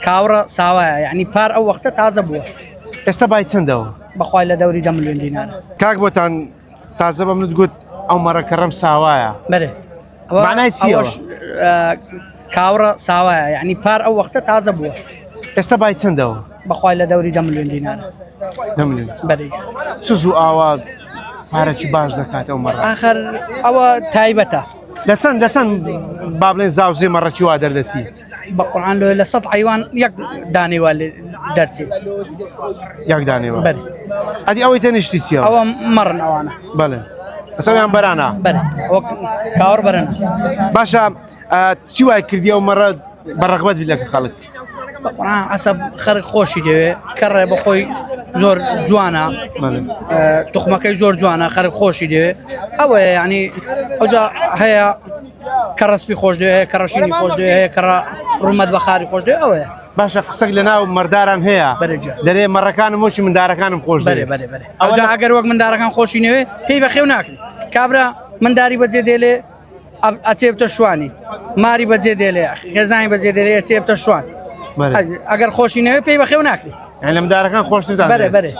کاوڕە ساوایە یعنی پار ئەو وەختە تازە بووە. ئێستا بای چەندەوە؟ بەخوای لە دەوری دە ملیۆن دینارە. کاک بۆتان تازە بە منت گوت ئەو مەڕە کەڕەم ساوایە. بەرێ. معنای چییە؟ ئەوەش کاوڕە ساوایە یعنی پار ئەو وەختە تازە بووە. ئێستا بای چەندەوە؟ بەخوای لە دەوری دە ملیۆن دینارە. دە ملیۆن. بەرێ. چ زوو ئاوا پارەکی باش دەکات ئەو مەڕە؟ ئاخر ئەوە تایبەتە. لە چەند لە چەند با بڵێن زاوزێ مەڕەکی وا دەردەچی؟ بە قورعان لۆ لە سەد عیوان یەک دانەی وا لێ دەرچێ. یەک دانەی وا. بەرێ. ئەدی ئەوەی تەنیشتی چییە؟ ئەوە مەڕن ئەوانە. بەڵێ. ئەسەویان بەرانە. بەرێ. ئەوە کاوڕ بەرەنە. باشە چی وای کردی ئەو مەڕە بە ڕەغبەت بی لەکە خەڵک؟ بە قورعان عەسەب خەرک خۆشی دەوێ کەڕێ بە خۆی زۆر جوانە توخمەکەی زۆر جوانە خەرک خۆشی دەوێ ئەوەیە یعنی ئەوجا هەیە کەڕسپی خۆش دەوێ هەیە کەڕەشینی خۆش دەوێ هەیە کەڕە ڕوومەت بەخاری خۆش دەوێ ئەوەیە باشە قسەک لە ناو مەرداران هەیە دەرێ مەڕەکانم وەکی مندارەکانم خۆش بەرێ بەرێ بەرێ ئەوجا ئەگەر وەک مندارەکان خۆشی نەوێ پێی بەخێو ناکرێت کابرا منداری بەجێ دێلێ ئەچێ بتە شوانی ماری بەجێ دێلێ خێزانی بەجێ دێلێ ئەچێ بتە شوان ئەگەر خۆشی نەوێ پێی بەخێو ناکرێت لە مندارەکان خۆشتر بەرێ بەرێ.